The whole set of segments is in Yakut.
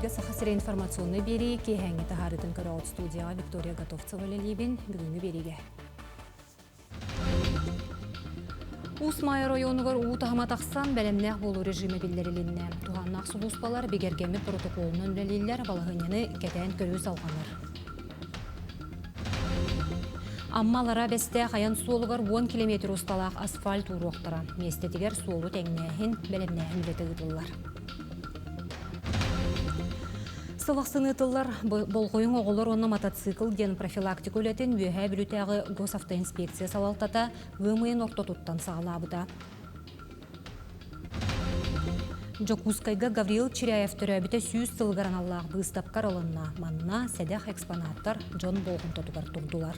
Эфиргэ Саха сирэ информационнай биэрии киэһээҥҥи таһаарыытын көрөҕүт студияҕа Виктория Готовцева үлэлиибин. Бүгүҥҥү биэриигэ. Уус Маайа оройуонугар уу таһыма тахсан, бэлэмнээх буолуу режимэ биллэрилиннэ. Туһааннаах сулууспалар бигэргэммит протоколунан үлэлииллэр, балаһыанньаны кэтээн көрүү салҕанар. Амма Алара Бэстээх айан суолугар 10 километр усталаах асфальт ууруохтара. Миэстэтигэр суолу тэҥнээһин, бэлэмнээһин үлэтэ ыытыллар. Сыл ахсын ыытыллар Болҕойуҥ оҕолор уонна мотоцикл диэн профилактика үлэтин Үөһээ Бүлүүтээҕи госавтоинспекция салалтата ыам ыйын ортотуттан саҕалаабыта. Дьокуускайга Гаврил Чиряев төрөөбүтэ 100 сылыгар аналлаах быыстапка арылынна. Манна сэдэх экспонаттар дьон болҕомтотугар турдулар.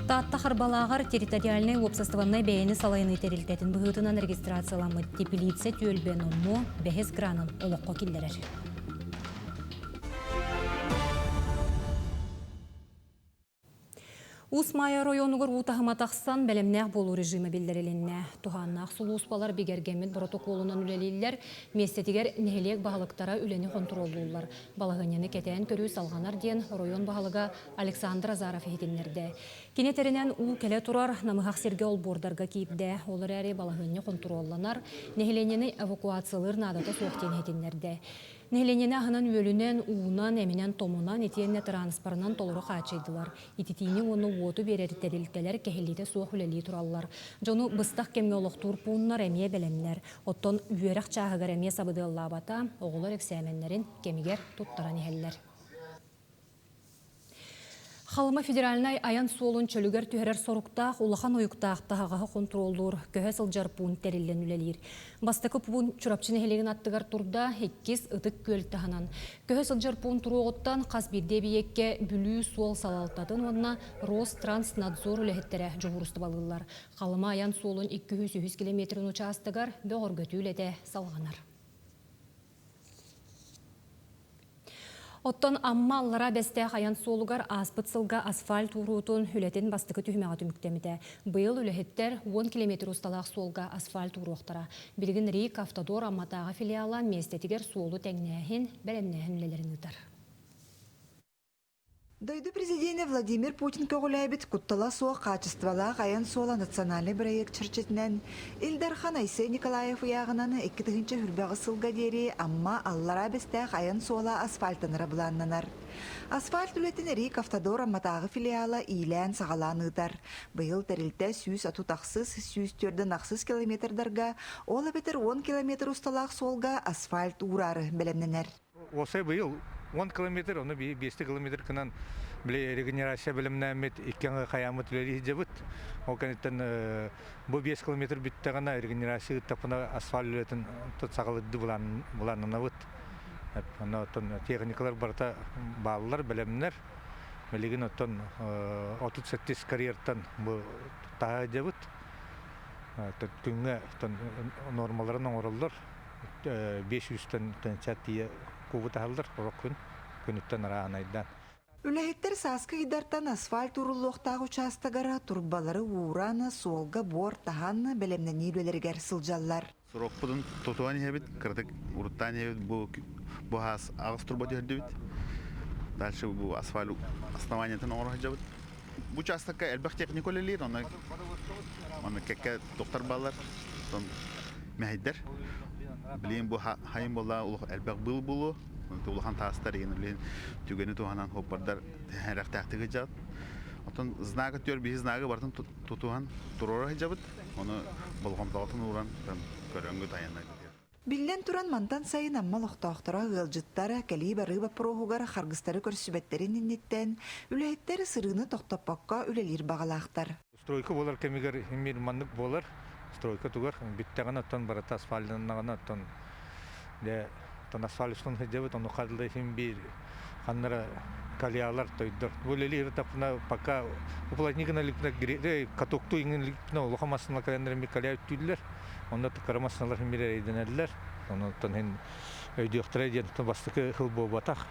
Таатта Харбалааҕар территориальнай уопсастыбаннай бэйэни салайыныы тэрилтэтин быһыытынан регистрацияламмыт теплица түөлбэ номнуо бэһис гранын олоххо киллэрэр. Уус Маайа оройуонугар уу таһыма тахсан, бэлэмнээх буолуу режимэ биллэрилиннэ. Туһааннаах сулууспалар бигэргэммит боротокуолунан үлэлииллэр, миэстэтигэр нэһилиэк баһылыктара үлэни хонтуруоллууллар. Балаһыанньаны кэтээн көрүү салҕанар диэн оройуон баһылыга Александр Азаров иһитиннэрдэ. Кини этэринэн, уу кэлэ турар, намыһах сиргэ олбуордарга киирдэ. Ол эрээри балаһыанньа хонтуруолланар, нэһилиэнньэни эвакуациялыыр наадата суох диэн иһитиннэрдэ. Нэһилиэнньэни аһынан-үөлүнэн, уунан, эминэн-томунан итиэннэ тырааныспарынан толору хааччыйдылар. Ититиини уонна уоту биэрэр тэрилтэлэр кэһиллиитэ суох үлэлии тураллар. Дьону быстах кэмҥэ олохтуур пууннар эмиэ бэлэмнэр. Оттон үөрэх чааһыгар эмиэ сабыдыаллаабата, оҕолор эксээмэннэрин кэмигэр туттаран иһэллэр. Халыма федеральнай айан суолун чөлүгэр түһэрэр соруктаах улахан уйуктаах таһаҕаһы хонтуруоллуур көһө сылдьар пуун тэриллэн үлэлиир. Бастакы пуун Чурапчы нэһилиэгин аттыгар турда, иккис Ытык Күөл таһынан. Көһө сылдьар пуун туруоҕуттан хас биирдии эбийиэккэ Бүлүү суол салалтатын уонна Ространснадзор үлэһиттэрэ дьуһуурустубалыыллар. Халыма айан суолун 203 километрын учаастагар бөҕөргөтүү үлэтэ салҕанар. Оттон Амма Аллараа Бэстээх айан суолугар ааспыт сылга асфальт ууруутун үлэтин бастакы түһүмэҕэ түмүктэммитэ. Быйыл үлэһиттэр 10 километр усталаах суолга асфальт ууруохтара. Билигин РИК Автодор Амматааҕы филиала миэстэтигэр суолу тэҥнээһин, бэлэмнээһин үлэлэрин ыытар. Дойду президенэ Владимир Путин көҕүлээбит куттала суох хаачыстыбалаах айан суола национальнай бырайыак чэрчитинэн Ил Дархан Айсен Николаев ыйааҕынан 2028 сылга диэри Амма Аллараа Бэстээх айан суола асфальтанара былааннанар. Асфальт үлэтин РИК Автодор Амматааҕы филиала иилээн-саҕалаан ыытар. Быйыл тэрилтэ 138, 104 километрдарга, ол эбэтэр 10 километр усталаах суолга асфальт уураары бэлэмнэнэр. Уопсай быйыл 10 километр, ону 5 километр гынан били регенерация бэлэмнээммит икки аҥы хайааммыт үлэлии сылдьабыт. Ол кэнниттэн бу 5 километр бүттэҕинэ регенерация ыыттахпына асфальт үлэтин саҕалыырдыы былааннанабыт. Онно оттон техникалар барыта бааллар, бэлэмнэр. Билигин оттон 37 карьертан бу таһа сылдьабыт. Күҥҥэ нормаларын оҥороллор. 500-тэн тыһыынча тиийэ кубу таһаллар сорох күн күнүттэн арааһынайдаан. Үлэһиттэр сааскы ыйдартан асфальт ууруллуохтаах учаастагар турбалары ууран, суолга буор таһан бэлэмнэнии үлэлэригэр сылдьаллар. Сорохпутун тутуһан иһэбит, кыратык уруттаан иһэбит, бу бу хаас аҕыс турба түһэрдибит. Дальше бу асфальт основаниетын оҥоро сылдьабыт. Бу учаастакка элбэх техника үлэлиир, онно онно кэккэ доктор бааллар, оттон мэһэйдэр. Билигин бу хайын буолла элбэх быыл буолуо, улахан таастар игин билигин түгэни туһанан хоппардар тэһэрэхтээхтик ыдьаҕыт. Оттон знага түөр биһи знагы барытын тутуһан туруора сылдьабыт. Ону болҕомтоҕутун ууран көрөнгүт айаннар. Биллэн туран, мантан сайын Амма олохтоохторо ыалдьыттар кэлии-барыы боппуруоһугар харгыстары көрсүбэттэрин инниттэн, үлэһиттэр сырыыны тохтоппокко үлэлиир баҕалаахтар. Стройка буолар кэмигэр мир маннык буолар. Стройка тугар бүттэҕинэ оттон барыта асфальтаннаҕына оттон дьэ оттон асфальт устун сылдьабыт ону хадылы син биир ханнара колеялар тойдор. Бу үлэлиир таппына пока уплотнигына иликпинэ катоктуу иҥин иликпинэ улахан массыына кэлэннэр колея үттүүллэр. Онно кыра массыыналар син биир эрэйдэнэллэр. Онон иһин өйдүөхтэрэ диэн бастакы сыл буолбатах.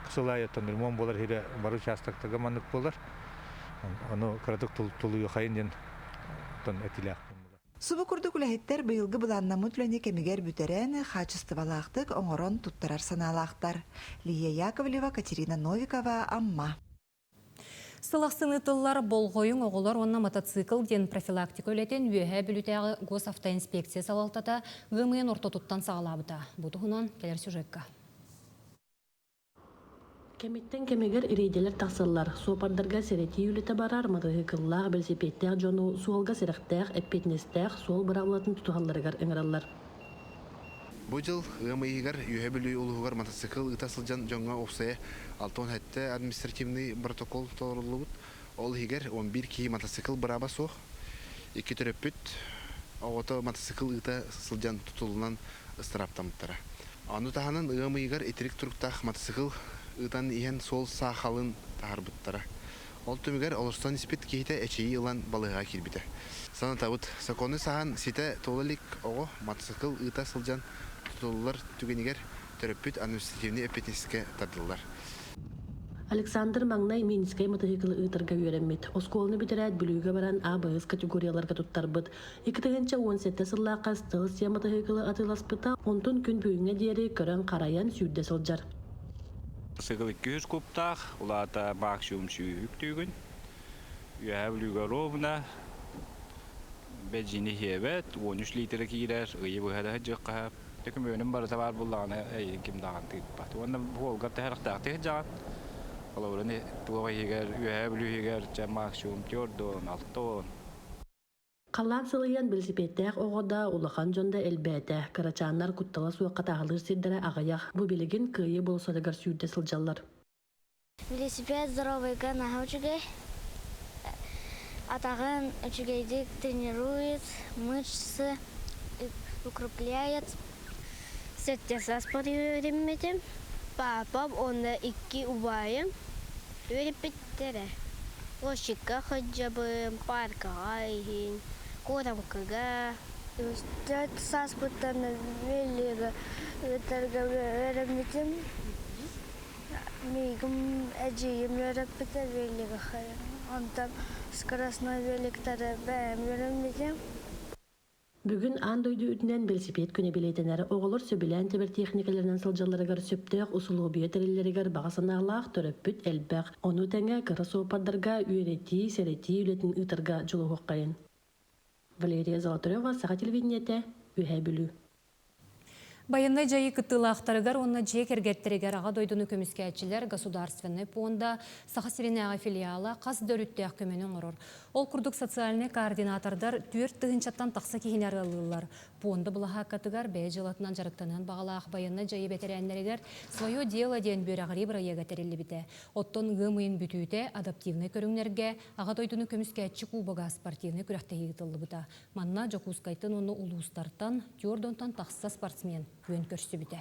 Сыл аайы оттон ремонт буолар иһирэ бары участоктарга маннык буолар. Ону кыратык тулуйуохайын диэн оттон этилээх. Субу курдук үлэһиттэр быйылгы былааннаммыт үлэни кэмигэр бүтэрэн, хаачыстыбалаахтык оҥорон туттарар санаалаахтар. Лия Яковлева, Катерина Новикова, Амма. Сыл ахсын ыытыллар Болҕойуҥ оҕолор уонна мотоцикл диэн профилактика үлэтин Үөһээ Бүлүүтээҕи госавтоинспекция салалтата ыам ыйын ортотуттан саҕалаабыта. Бу туһунан кэлэр сюжекка. Кэмиттэн кэмигэр рейдэлэр тахсаллар, суоппардарга сэрэтии үлэтэ барар, матаһыыкыллаах, бэлисипиэттээх дьону суолга сэрэхтээх, эппиэтинэстээх суол быраабылатын тутуһалларыгар ыҥыраллар. Бу дьыл ыам ыйыгар Үөһээ Бүлүү улууһугар мотоцикл ыыта сылдьан дьоҥҥо уопсайа 67 административнай протокол толоруллубут. Ол иһигэр 11 киһи мотоцикл бырааба суох, икки төрөппүт оҕото мотоцикл ыыта сылдьан тутулунан ыстырааптаммыттара. Ону таһынан ыам ыйыгар итирик туруктаах мотоцикл ыытан иһэн суол саахалын таһаарбыттара. Ол түмүгэр олорсон испит киһитэ эчэйии ылан балыыһаҕа киирбитэ. Санатабыт, сокуону саһан ситэ туола илик оҕо мотоцикл ыыта сылдьан тутуллар түгэнигэр төрөппүт административнай эппиэтинэскэ тардыллар. Александр маҥнай Минскэй матаһыыкылы ыытарга үөрэммит. Оскуоланы бүтэрээт Бүлүүгэ баран А-быһыс категорияларга туттарбыт. 2017 сыллаахха Стелсия матаһыыкылы атыыласпыта, онтун күн бүгүҥҥэ диэри көрөн-харайан сүүрдэ сылдьар. Сыгыл 200 кубтаах, улаата максимум сүүһүк түүгүн. Үөһээ Бүлүүгэ ровно бензини иһиэбэт, 13 литрэ киирэр, ыйы быһа да сылдьыахха Төкүмүөнүм барыта баар буоллаҕына эйигин ким даҕаны тыыппат. Уонна буолгар тэһэрэхтээхтик сылдьаҕын. Холобура, туох иһигэр, Үөһээ Бүлүү иһигэр чэ максимум 4 6 Халлаан сылыйан велосипедтээх оҕо да, улахан дьон да элбээтэ. Кырачааннар куттала суохха таһалыыр сирдэрэ аҕыйах. Бу билигин Кыайыы болуоссатыгар сүүрдэ сылдьаллар. Велосипед здоровыйга наһаа үчүгэй. Атаҕын үчүгэйдик тренирует, мышцы укрепляет. Сэттэ сааспар үөрэммитим. Паапам уонна икки убайым үөрэппиттэрэ. Площадька сылдьабын, паркаҕа иһин, куорамкыга. Төрт сааспыттан велига ыытарга үөрэммитим. Миигин эдьиийим үөрэппитэ велига Онтон скоростной великтары бэйэм үөрэммитим. Бүгүн аан дойду үрдүнэн велосипед күнэ бэлиэтэнэр. Оҕолор сөбүлээн тэбэр техникаларынан сылдьалларыгар сөптөөх усулуобуйа тэриллэригэр баҕа санаалаах төрөппүт элбэх. Ону тэҥэ кыра суоппардарга үөрэтии, сэрэтии үлэтин ыытарга дьулуһуоххайын. Валерия Золотарева, Саха телевидениетэ, Үөһээ Бүлүү. Байыаннай дьайыы кыттыылаахтарыгар уонна дьиэ кэргэттэригэр Аҕа дойдуну көмүскээччилэр государственнай пуонда Саха сиринээҕи филиала хас да өрүттээх көмөнү оҥорор. Ол курдук социальнай координатордар 4 тыһыынчаттан тахса киһини арыаллыыллар. Пуонда былаһааккатыгар бэйэ дьыалатынан дьарыктаныан баҕалаах байыаннай дьайыы бэтэрээннэригэр «Свое дело» диэн үөрэҕирии бырайыага тэриллибитэ. Оттон ыам ыйын бүтүүтэ адаптивнай көрүҥнэргэ Аҕа дойдуну көмүскээччи кубога спортивнай күрэхтэһии ыытыллыбыта. Манна Дьокуускайтан уонна улуустартан түөрт тахса спортсмен күөн көрсүбүтэ.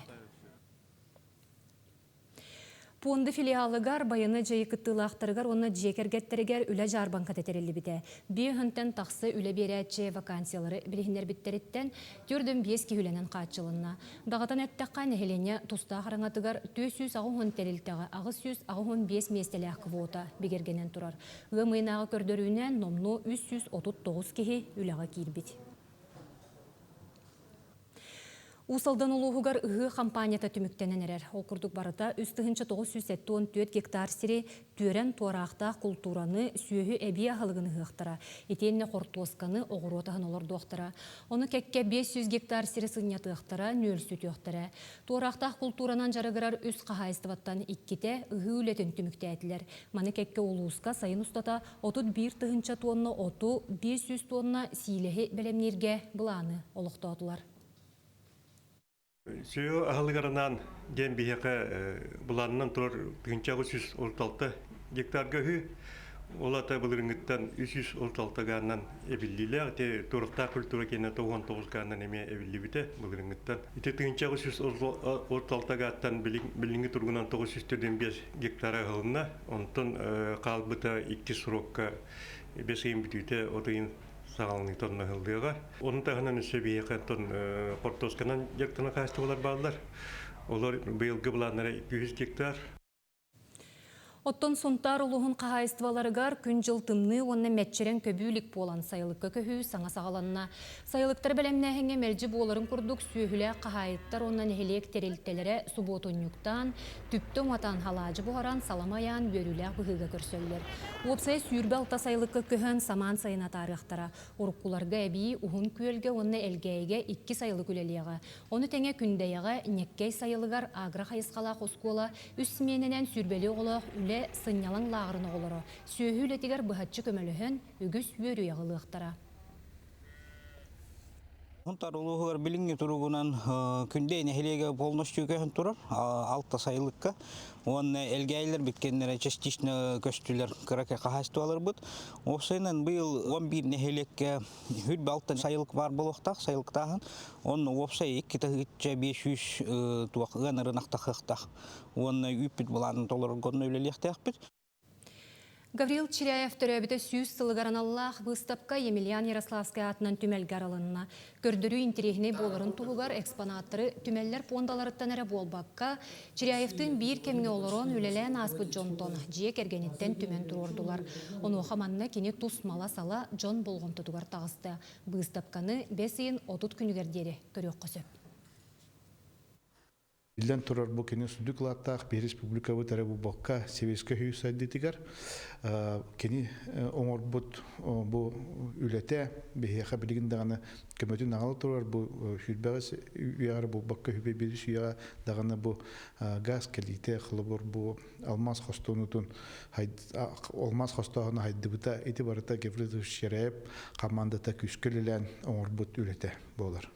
Пуонда филиалыгар байыаннай дьайыы кыттыылаахтарыгар уонна дьиэ кэргэттэригэр үлэ дьаарбаҥката тэриллибитэ. Биэһүнтэн тахса үлэ биэрээччи вакансиялары билиһиннэрбиттэриттэн 45 киһи үлэнэн хааччылынна. Даҕатан эттэххэ, нэһилиэнньэ тустаах араҥатыгар 480 тэрилтэҕэ 885 миэстэлээх квота бигэргэнэн турар. Ыам ыйынааҕы көрдөрүүнэн номнуо 339 киһи үлэҕэ киирбит. Уус Алдан улууһугар ыһыы хампаанньата түмүктэнэн эрэр. Ол курдук барыта 3974 гектар сири түөрэн туораахтаах култуураны, сүөһү эбии аһылыгын ыһыахтара, итиэннэ хортуосканы, оҕуруот аһын олордуохтара. Ону кэккэ 500 гектар сири сынньатыахтара, нүөлсүтүөхтэрэ. Туораахтаах култууранан дьарыгырар үс хаһаайыстыбаттан иккитэ ыһыы үлэтин түмүктээтилэр. Маны кэккэ улууска сайын устата 31 тыһыынча тонна оту, 500 тонна сиилэһи бэлэмнииргэ былааны олохтоотулар. Сүөһү аһылыгарынан диэн биһиэхэ былаанынан турар 1836 гектарга үһү. Ол ата былырыҥҥыттан 336 гааннан эбиллиилээх. Ити туруктаах культура киэнэ 99 гааннан эмиэ эбиллибитэ былырыҥҥыттан. Ити 1836 гааттан билиҥҥи туругунан 945 гектара ыһылынна. Онтон хаалбыта икки срокка бэс ыйын бүтүүтэ от ыйын саҕаланыыта онно ыһыллыаҕа. Ону таһынан өссө биһиэхэ оттон хортуосканан дьарыктанар хаһаайыстыбалар бааллар. Олор быйылгы былааннара 200 гектар. Оттон Сунтаар улууһун хаһаайыстыбаларыгар күн-дьыл тымныы уонна мэччирэҥ көбүү илик буолан сайылыкка көһүү саҥа саҕаланна. Сайылыктары бэлэмнээһиҥҥэ мэлдьи буоларын курдук сүөһүлээх хаһаайыттар уонна нэһилиэк тэрилтэлэрэ субуотунньуктаан, түптэ уматан, халаадьы буһаран, салама ыйаан үөрүүлээх быһыыга көрсөллөр. Уопсайа 26 сайылыкка көһөн самаан сайын атаарыахтара. Уруккуларга эбии Уһун Күөлгэ уонна Элгээйигэ икки сайылык үлэлиэҕэ. Ону тэҥэ Күндэйэҕэ Ньэккэй сайылыгар агро хайысхалаах оскуола үс симиэнэнэн сүүрбэлии оҕолоох үлэ сынньалаҥ лааҕырын оҕолоро сүөһү үлэтигэр быһаччы көмөлөһөн, үгүс үөрүйэҕи ылыахтара. Сунтаар улууһугар билиҥҥи туругунан Күндэйэ нэһилиэгэ полностью көһөн турар, алта сайылыкка. Уонна Элгээйилэр бүткэннэрэ частично көстүлэр кыракый хаһаайыстыбаларбыт. Уопсайынан быйыл 11 нэһилиэккэ хүрбэ алтан сайылык баар буолуохтаах, сайылыктааһын. Онно уопсай 2500 туох ыан ырынахтахыахтаах. Уонна үүппүт былаанын толорорго онно үлэлиэхтээхпит. Гаврил Чиряев төрөөбүтэ 100 сылыгар аналлаах быыстапка Емельян Ярославскай аатынан түмэлгэ арылынна. Көрдөрүү интэриэһинэй буоларын туһугар экспонаттары түмэллэр пуондаларыттан эрэ буолбакка, Чиряевтыын биир кэмҥэ олорон үлэлээн ааспыт дьонтон, дьиэ кэргэниттэн түмэн туруордулар. Онуоха манна кини тус мала-сала дьон болҕомтотугар таҕыста. Быыстапканы бэс ыйын 30 күнүгэр диэри көрүөххэ сөп. Биллэн турар, бу кини сүдү кылааттаах биһи республикабыт эрэ буолбакка, Сэбиэскэй Союз сайдыытыгар кини оҥорбут бу үлэтэ биһиэхэ билигин даҕаны көмөтүн аҕала турар. Бу сүүрбэҕис үйэҕэ буолбакка, сүүрбэ биирис үйэҕэ даҕаны бу газ кэлиитэ, холобур, бу алмаас хостонуутун алмаас хостооһуна хайдыбыта, ити барыта Гаврил Чиряев хамаандата күүскэ үлэлээн оҥорбут үлэтэ буолар.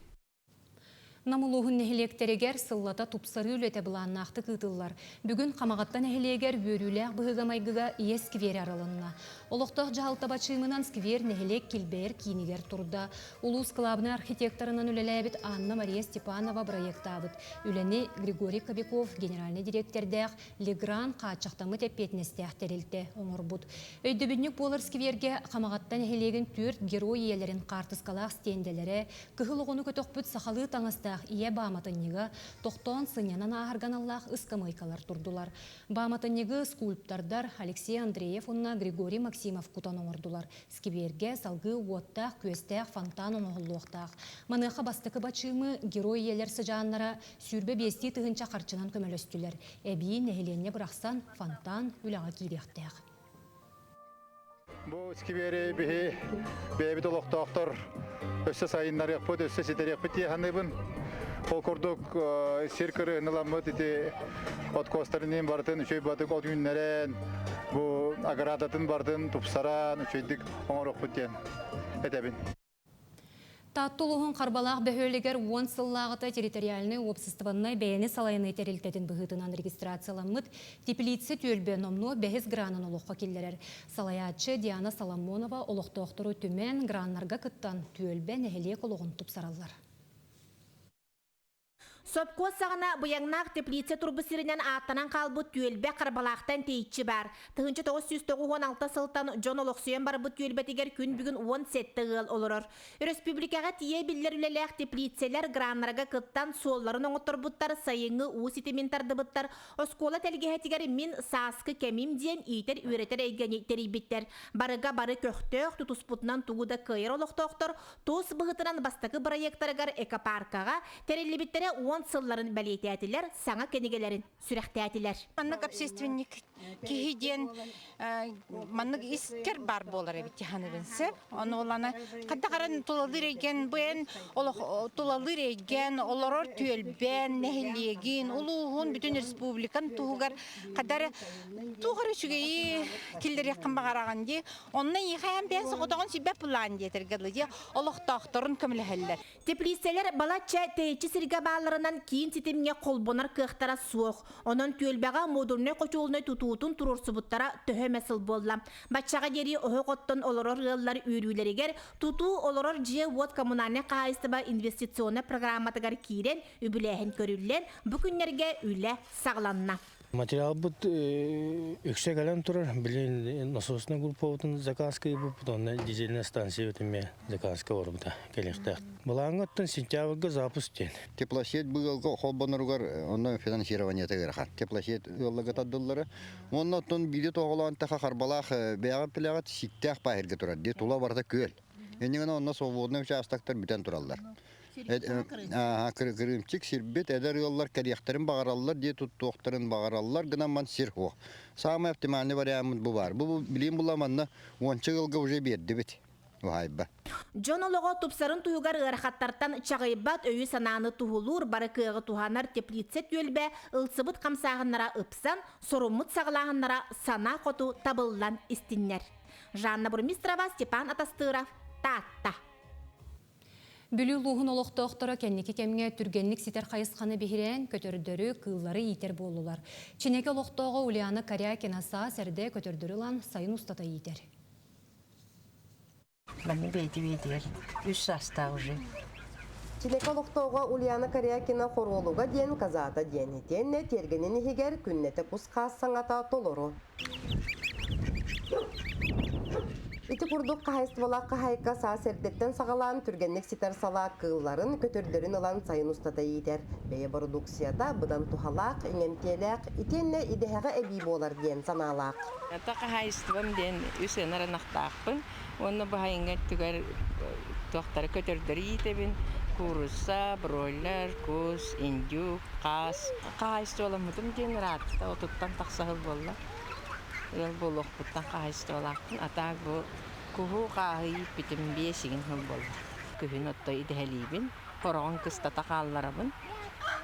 Нам улууһун нэһилиэктэригэр сыллата тупсарыы үлэтэ былааннаахтык ыытыллар. Бүгүн Хамаҕатта нэһилиэгэр үөрүүлээх быһыыга-майгыга Ийэ сквер арылынна. Олохтоох дьаһалта бачыымынан сквер нэһилиэк килбэйэр киинигэр турда. Улуус кылаабынай архитекторынан үлэлээбит Анна-Мария Степанова бырайыактаабыт үлэни Григорий Кобяков генеральнай дириэктэрдээх Легран хааччахтаммыт эппиэтинэстээх тэрилтэ оҥорбут. Өйдөбүнньүк буолар сквергэ Хамаҕатта нэһилиэгин түөрт герой ийэлэрин хаартыскалаах стендэлэрэ, кыһыл оҕону көтөхпүт сахалыы таҥастаах ийэ бааматынньыга тохтоон сынньанан ааһарга аналлаах ыскамыайкалар турдулар. Бааматынньыгы скульптордар Алексей Андреев уонна Григорий Максимов кутан оҥордулар. Сквергэ салгыы уоттаах-күөстээх фонтан оҥоһуллуохтаах. Маныаха бастакы бачыымы герой ийэлэр сыдьааннара 25 тыһыынча харчынан көмөлөстүлэр. Эбии нэһилиэнньэ бырахсан фонтан үлэҕэ киириэхтээх. Бу сквери биһи бэйэбит олохтоохтор өссө сайыннарыахпыт, өссө ситэриэхпит дии саныыбын. Ол курдук сир кырыһын ыламмыт ити откостарын барытын үчүгэй батык от үүннэрэн, бу оградатын барытын тупсаран үчүгэйдик оҥоруохпут диэн этэбин. Таатта улууһун Харбалаах бөһүөлэгэр уон сыллааҕыта территориальнай уопсастыбаннай бэйэни салайыныы тэрилтэтин быһыытынан регистрацияламмыт Теплица түөлбэ номнуо бэһис гранын олоххо киллэрэр. Салайааччы Диана Соломонова олохтоохтору түмэн, граннарга кыттан, түөлбэ нэһилиэк олоҕун тупсараллар. Сопхуос саҕана быйаҥнаах теплица турбут сиринэн ааттанан хаалбыт түөлбэ Харбалаахтан тэйиччи баар. 1996 сылтан дьон олохсуйан барбыт түөлбэтигэр күн бүгүн 17 ыал олорор. Өрөспүүбүлүкэҕэ тиийэ биллэр үлэлээх теплицэлэр граннарга кыттан суолларын оҥотторбуттар, сайыҥҥы уу ситимин тардыбыттар, оскуола тэлгэһэтигэр Мин сааскы кэмим диэн иитэр-үөрэтэр эйгэни тэрийбиттэр. Барыга бары көхтөөх, тутуспутунан тугу да кыайар олохтоохтор Тус быһыытынан бастакы бырайыактарыгар экопаркаҕа тэриллибиттэрэ уон сылларын бэлиэтээтилэр, саҥа кинигэлэрин сүрэхтээтилэр. Маннык общественник киһи диэн маннык искэр баар буолар эбит дьаһаныбын сөп. Ону оланы ханта харан тулалыыр эйгэн бу эн олох тулалыыр эйгэн олорор түөлбэн, нэһилиэгин, улууһун, бүтүн республикан туһугар хадары туох эрэ үчүгэйи киллэриэххин баҕараҕын дии. Онно эйиэхэ эн бэйэҥ соҕотоҕун сийбэт былаан диэтэргэ дылы дии олохтоохторун көмөлөһөллөр. Теплицэлэр балачча тэйиччи сиргэ баалларынан киин ситимҥэ холбонор кыахтара суох. Онон түөлбэҕэ модульнай хочуолунай тутуутун туруорсубуттара төһө эмэ сыл буолла. Баччаҕа диэри оһох оттон олорор ыаллар үөрүүлэригэр тутуу олорор дьиэ-уот коммунальнай хаһаайыстыба инвестиционнай программатыгар киирэн үбүлээһин көрүллэн, бу күннэргэ үлэ саҕаланна. Материалбыт үксэ кэлэн турар. Билин насосная группабытын заказка ыыппыппыт, онно дизельная станция эмиэ заказка барбыта кэлиэхтээх. Былааҥҥа оттон сентябрьга запуск диэн. Теплосеть быылга холбоноругар онно финансированиета ыарахан. Теплосеть ыалларга тардыллара. Онно оттон биири тоҕолоон таха харбалаах бэйэҕит билэҕит сиктээх паһирга турар дии тула барыта күөл. Иннигинэ онно свободный участоктар бүтэн тураллар. Кырыымчык сирбит эдэр ыаллар кэлиэхтэрин баҕараллар дии туттуохтарын баҕараллар гынан ман сир суох. Самый оптимальный вариаммыт бу баар. Бу билиим була манна уонча ыалга уже биэрдибит. Уһаайба. Дьон олоҕо тупсарын туһугар ыарахаттартан чаҕыйбат өйү-санааны туһулуур бары кыаҕы туһанар теплица түөлбэ ылсыбыт хамсааһыннара ыпсан, соруммут саҕалааһыннара санаа хоту табыллан истиннэр. Жанна Бурмистрова, Степан Атастыров, Таатта. Бүлүү улууһун олохтоохторо кэнники кэмҥэ түргэнник ситэр хайысханы биһирээн, көтөрдөрү, кыыллары иитэр буоллулар. Чинэки олохтооҕо Ульяна Корякина саас эрдэ көтөрдөрү ылан сайын устата иитэр. Манна бэйти бэйтигэр үс саастаах уже. Чинэки олохтооҕо Ульяна Корякина хоруолуга диэн казата диэн итиэннэ тиэргэнин иһигэр күннэтэ кус-хаас саҥата толору. Ити курдук хаһайыстыбалаах хаһайка саас эрдэттэн саҕалаан түргэнник ситэр салаа кыылларын, көтөрдөрүн ылан сайын устата иитэр. Бэйэ бородууксуйата быдан туһалаах, иҥэмтиэлээх, итиэннэ идэһэҕэ эбии буолар диэн санаалаах. Ата хаһаайыстыбам диэн үс ынар ынахтаахпын уонна баһайыҥҥа өттүгэр туохтары көтөрдөрү иитэбин. Куурусса, бройлер, кус, индюк, хаас. Хаһаайыстыбаламмытым диэн ыраатта, отуттан тахса сыл буолла. Ыал буолуохпуттан хаһаайыстыбалаахпын. А так бу куһу, хааһы ииппитим биэс игин сыл буолла. Күһүн отто идэһэлиибин, хороҕун кыстата хаалларабын.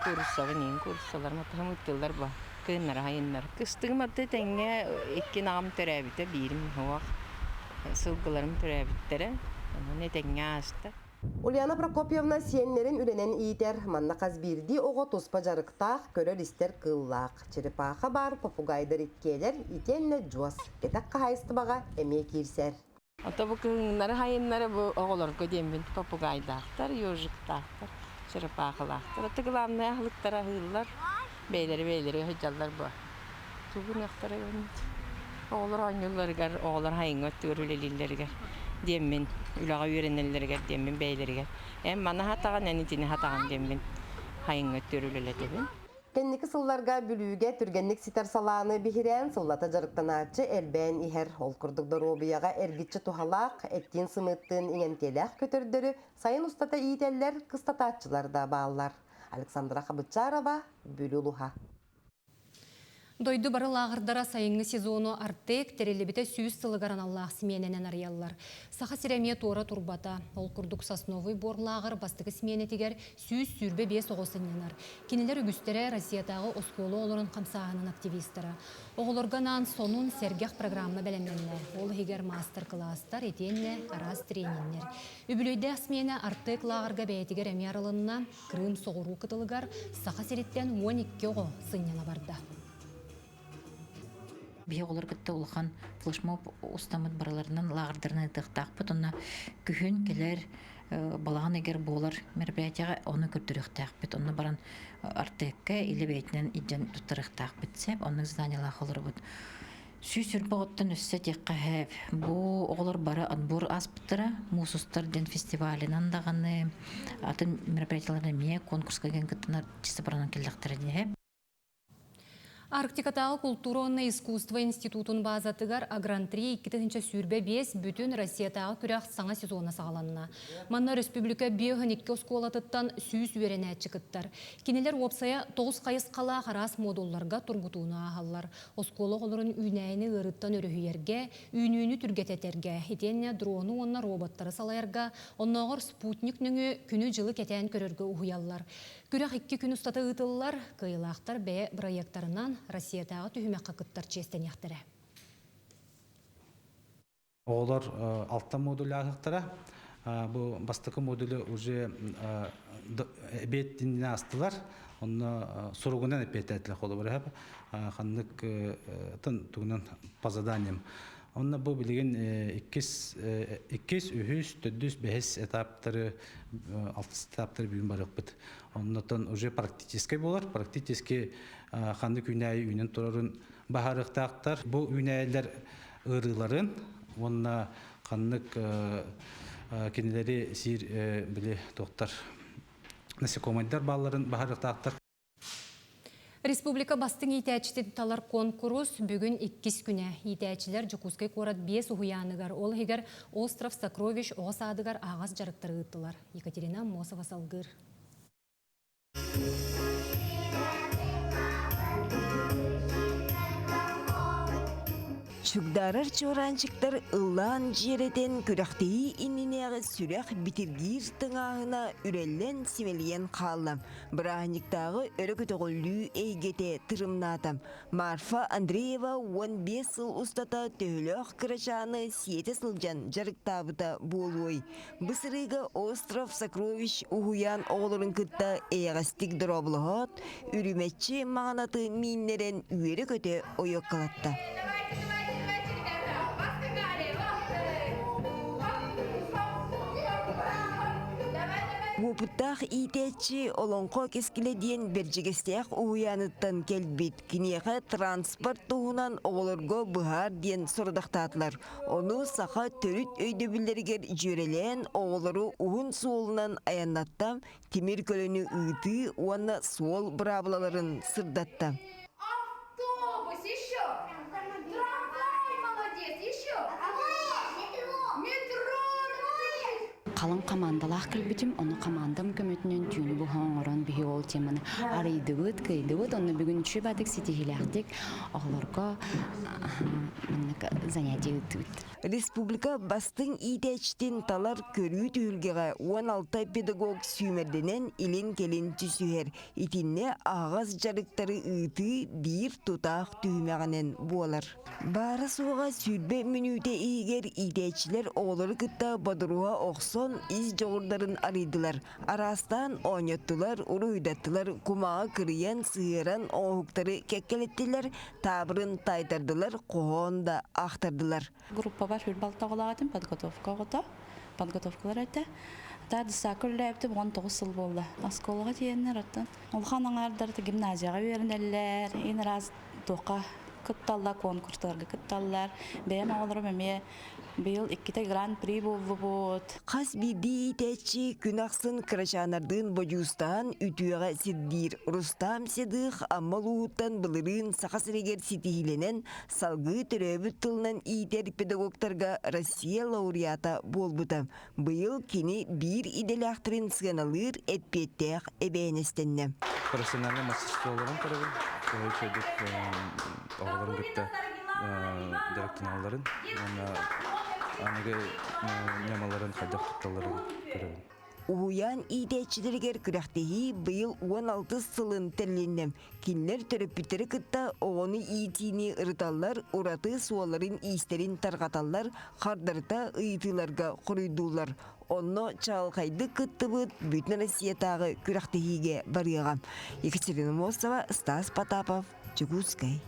Кууруссабын иин кууруссаларым атаһым ыттыллар бу кыыннара хайыннар. Кыстыгым атты тэҥҥэ икки наҕам төрөөбүтэ, биирим суох. Сылгыларым төрөөбүттэрэ. Онон этэҥҥэ ааста. Ульяна Прокопьевна сиэннэрин үлэнэн иитэр. Манна хас биирдии оҕо туспа дьарыктаах, көрөр-истэр кыыллаах. Черепаха баар, попугайдар иккиэлэр, итиэннэ дьуос. Кэтэх хаһаайыстыбаҕа эмиэ киирсэр. Ото бу кыһыннары-хайыннары бу оҕолорго диэммин попугайдаахтар, ежиктаахтар, черепахалаахтар. Ото главное аһылыктара аһыыллар, бэйэлэри-бэйэлэри сылдьаллар бу. Тугун Оҕолор оонньуулларыгар, оҕолор хайыҥҥа өттүгэр үлэлииллэригэр диэммин, үлэҕэ үөрэнэллэригэр диэммин бэйэлэригэр эн маны хатаҕын, эн итини хатаҕын диэммин хайыҥҥа өттүгэр үлэлэтэбин. Кэнники сылларга Бүлүүгэ түргэнник ситэр салааны биһирээн сыллата дьарыктанааччы элбээн иһэр. Ол курдук доруобуйаҕа эргиччи туһалаах, эттиин-сымыыттыын иҥэмтиэлээх көтөрдөрү сайын устата иитэллэр, кыстатааччылар да бааллар. Александра Хабычарова, Бүлүү улуһа. Дойду бары лааҕырдара сайыҥҥы сезону Артек тэриллибитэ 100 сылыгар аналлаах симиэнэнэн арыйаллар. Саха сирэ эмиэ туора турбата. Ол курдук Сосновый бор лааҕыр бастакы симиэнэтигэр 125 оҕо сынньанар. Кинилэр үгүстэрэ Россиятааҕы оскуола олорон хамсааһынын активистара. Оҕолорго анаан сонун, сэргэх программа бэлэмнэннэ. Ол иһигэр маастар-кылаастар, итиэннэ араас трениннэр. Үбүлүөйдээх симиэнэ Артек лааҕырга бэйэтигэр эмиэ арылынна. Крым соҕуруу кытылыгар Саха сириттэн 12 оҕо сынньана барда. Биһи оҕолор кытта улахан флешмоб устаммыт барыларынан лааҕырдарынан ытыахтаахпыт. Онно күһүн кэлэр балаҕан эгер буолар мероприятияҕа ону көрдөрүөхтээхпит. Онно баран Артекка или бэйэтинэн илдьэн туттарыахтаахпыт сеп. Оннук заданиялаах олоробут. 120 оттон өссө диэххэ сөп. Бу оҕолор бары отбор ааспыттара. Муус устар диэн фестивалынан даҕаны атын мероприятиелар эмиэ конкурска кэлэн кыттынар чисто баранан кэллэхтэрэ диэһэ. Арктикатааҕы култуура уонна искусство институтун баазатыгар Агран-3 2025 бүтүн Россиятааҕы күрэх саҥа сезона саҕаланна. Манна өрөспүүбүлүкэ 52 оскуолатыттан 100 үөрэнээччи кыттар. Кинилэр уопсайа тоҕус хайысхалаах араас модулларга тургутууну ааһаллар. Оскуола оҕолорун үүнээйини ыарыыттан өрүһүйэргэ, үүнүүнү түргэтэтэргэ, итиэннэ дрону уонна роботтары салайарга, оннооҕор спутник нөҥүө күнү-дьылы кэтээн көрөргө уһуйаллар. Күрэх икки күн устата ыытыллар, кыайыылаахтар бэйэ бырайыактарынан Россиятааҕы түһүмэххэ кыттар чиэстэниэхтэрэ. Оҕолор алта модуль ааһыахтара. Бу бастакы модулю уже эбиэт иннинэ аастылар. Онно суругунан эппиэттээтилэр холобура ханнык тугунан по заданиям. Онно бу билигин иккис, иккис, үһүс, төрдүс, бэһис этаптары, алтыс этаптары бүгүн барыахпыт. Оннотон уже практическай буолар. Практически ханнык үүнээйи үүнэн турарын баһарыахтаахтар. Бу үүнээйилэр ыарыыларын уонна ханнык кинилэри сиир били туохтар насекомайдар баалларын баһарыахтаахтар. Республика бастыҥ иитээччитин талар куонкурус бүгүн иккис күнэ. Иитээччилэр Дьокуускай куорат биэс уһуйааныгар, ол иһигэр Остров Сокровищ оҕо саадыгар аһаҕас дьарыктары ыыттылар. Екатерина Аммосова салгыыр. Чугдаарар чуораанчыктар ыллаан дьиэрэтэн күрэхтэһии иннинээҕи сүрэх битиргиир тыҥааһына үрэллэн симэлийэн хаалла. Бырааһынньыктааҕы өрө көтөҕүллүү эйгэтэ тырымнаата. Марфа Андреева 15 сыл устата төһөлөөх кырачааны сиэтэ сылдьан дьарыктаабыта буолуой? Бу сырыыга Остров Сокровищ уһуйаан оҕолорун кытта эйэҕэстик дорооболоһоот, үрүмэччи маҕанаты мииннэрэн үөрэ-көтө ойуоккалатта. Уопуттаах иитээччи Олоҥхо кэскилэ диэн Бэрдьигэстээх уһуйааныттан кэлбит. Киниэхэ транспорт туһунан оҕолорго быһаар диэн сорудахтаатылар. Ону саха төрүт өйдөбүллэригэр дьүөрэлээн оҕолору уһун суолунан айаннатта, тимир көлөнү ыытыы уонна суол быраабылаларын сырдатта. Автобус еще! Трамвай, молодец, еще! Метро! Халыҥ хамаандалаах кэлбитим, ону хамаандам көмөтүнэн түүнү быһа оҥорон биһи ол теманы арыйдыбыт, кыайдыбыт. Онно бүгүн үчүгэй ситиһиилээхтик оҕолорго маннык занятие ыыттыбыт. Республика бастыҥ иитээччитин талар көрүү түһүлгэҕэ 16 педагог сүүмэрдэнэн илин-кэлин түсүһэр. Итиннэ аһаҕас дьарыктары ыытыы биир тутаах түһүмэҕинэн буолар. Баара-суоҕа 20 мүнүүтэ иһигэр иитээччилэр оҕолору кытта бодоруһа охсон ис дьоҕурдарын арыйдылар. Араастаан оонньоттулар, уруһуйдаттылар, кумааҕы кырыйан, сыһыаран оҥоһуктары кэккэлэттилэр, таабырын таайтардылар, хоһоон да аахтардылар. Группабар хүрбалта оҕолоох этим, подготовка оҕото, подготовкалар этэ. Та десакка үлэлээбитим 19 сыл буолла. Оскуолаҕа тиийэннэр оттон улахан аҥаардар гимназияҕа үөрэнэллэр, ин раз туохха кытталлар, конкурстарга кытталлар. Бэйэм оҕолорум эмиэ быйыл иккитэ гран-при буоллубут. Хас биирдии иитээччи күн ахсын кырачааннардыын бодьуустаан үтүөҕэ сирдиир. Рустам Седых Амма улууһуттан былырыын Саха сиригэр ситиһиилэнэн салгыы төрөөбүт тылынан иитэр педагогтарга Россия лауреата буолбута. Быйыл кини биир идэлээхтэрин сыаналыыр эппиэттээх эбээһинэстэннэ. Профессиональнай мастерстволарын көрөбүн. Төһө үчүгэйдик оҕолорун кытта дьарыктаналларын уонна аныгы ньымаларын хайдах тутталларын көрөбүн. Уһуйаан иитээччилэригэр күрэхтэһии быйыл 16 сылын тэрилиннэ. Кинилэр төрөппүттэри кытта оҕону иитиини ырыталлар, ураты суолларын-иистэрин тарҕаталлар, хардарыта ыйытыыларга хоруйдууллар. Онно чаҕылхайдык кыттыбыт Бүтүн Россиятааҕы күрэхтэһиигэ барыаҕа. Екатерина Мосова, Стас Потапов, Дьокуускай.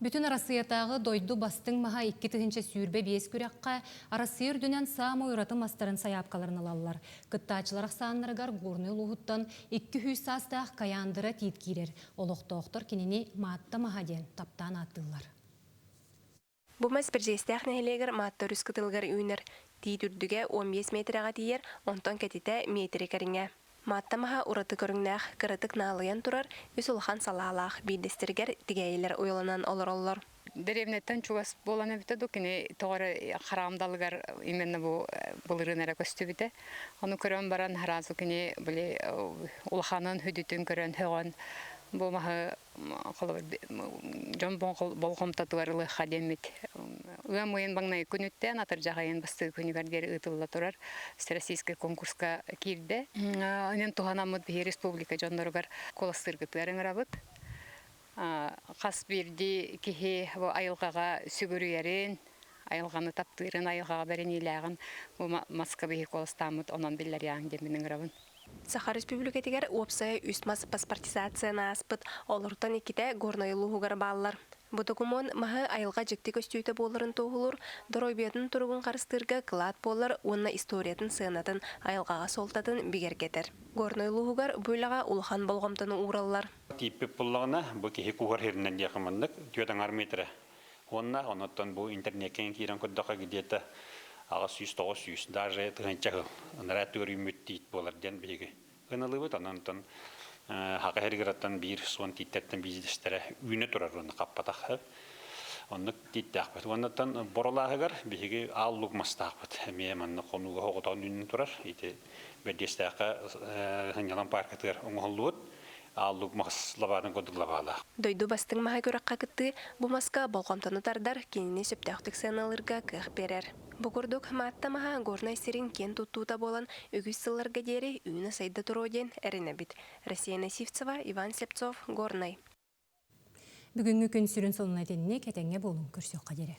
Бүтүн Арассыыйатааҕы дойду бастыҥ маһа 2025 күрэххэ Арассыыйа үрдүнэн саамай ураты мастарын сайаапкаларын ылаллар. Кыттааччылар ахсааннарыгар Горнай улууһуттан 200 саастаах Каяндыра тиит киирэр. Олохтоохтор кинини Маатта маһа диэн таптаан ааттыыллар. Бу мас Бэрдьигэстээх нэһилиэгэр Маатта өрүс кытылыгар үүнэр. Тиит үрдүгэ 15 миэтэрэҕэ тиийэр, онтон кэтитэ миэтэрэ кэриҥэ. Маатта маһа ураты көрүҥнээх, кыратык наалыйан турар үс улахан салаалаах, биирдэстэригэр тигээйилэр уйаланан олороллор. Дэриэбинэттэн чугас буолан эбитэ дуу, кини тоҕо эрэ хараҕым далыгар именно бу былырыын эрэ көстүбүтэ. Ону көрөн баран сразу кини били улаханын, хүдүтүн көрөн сөҕөн бу маһы холобур дьон болҕомтотугар ылыахха диэммит ыам ыйын маҥнайгы күнүттэн атырдьах ыйын бастакы күнүгэр диэри ыытылла турар всероссийскай конкурска киирдэ. Онон туһанаммыт биһи республика дьонноругар куоластыыргытыгар ыҥырабыт. Хас биирдии киһи бу айылҕаҕа сүгүрүйэрин, айылҕаны таптыырын, айылҕаҕа бэриниилээҕин бу маска биһи куоластааммыт онон биллэриэҕиҥ диэммин ыҥырабын. Саха Республикатыгар уопсайа үс мас паспортизацияны ааспыт, олортон иккитэ Горнай улууһугар бааллар. Бу докумуон маһы айылҕа дьикти көстүүтэ буоларын туоһулуур, доруобуйатын туругун харыстыырга кылаат буолар уонна историятын сыанатын, айылҕаҕа суолтатын бигэргэтэр. Горнай улууһугар бу үлэҕэ улахан болҕомтону уураллар. Тииппит буллаҕына, бу киһи куһар сиринэн диэххэ маннык түөрт аҥаар метрэ. Уонна онуттан бу интернеккэ киирэн көрдөххө где-то 800-900, даже тыһыынча сыл ынараа түгэр үүммүт тиит буолар диэн биһиги ыналыыбыт. Онон хака хергераттан биир суон тииттэртэн бизнестэрэ үүнэ турар уонна хаппатах. Оннук тииттээхпит. Уоннаттан боролааһыгар биһиги аал лук мастаахпыт. Эмиэ манна хонууга хоҕотоон үүнэн турар. Ити Бэрдиэстээххэ сынньалаҥ пааркатыгар оҥоһуллубут аал лук мас лабаатын курдук лабаалаах. Дойду бастыҥ маһа күрэххэ кыттыы бу маска болҕомтону тардар, кинини сөптөөхтүк сыаналыырга кыах биэрэр. Бу курдук Маатта маһа Горнай сирин киэн туттуута буолан үгүс сылларга диэри үүнэ-сайда туруо диэн эрэнэбит. Россия Сивцева, Иван Слепцов, Горнай. Бүгүҥҥү күн сүрүн сонуна итинник, этэҥҥэ буолуҥ, көрсүөххэ диэри.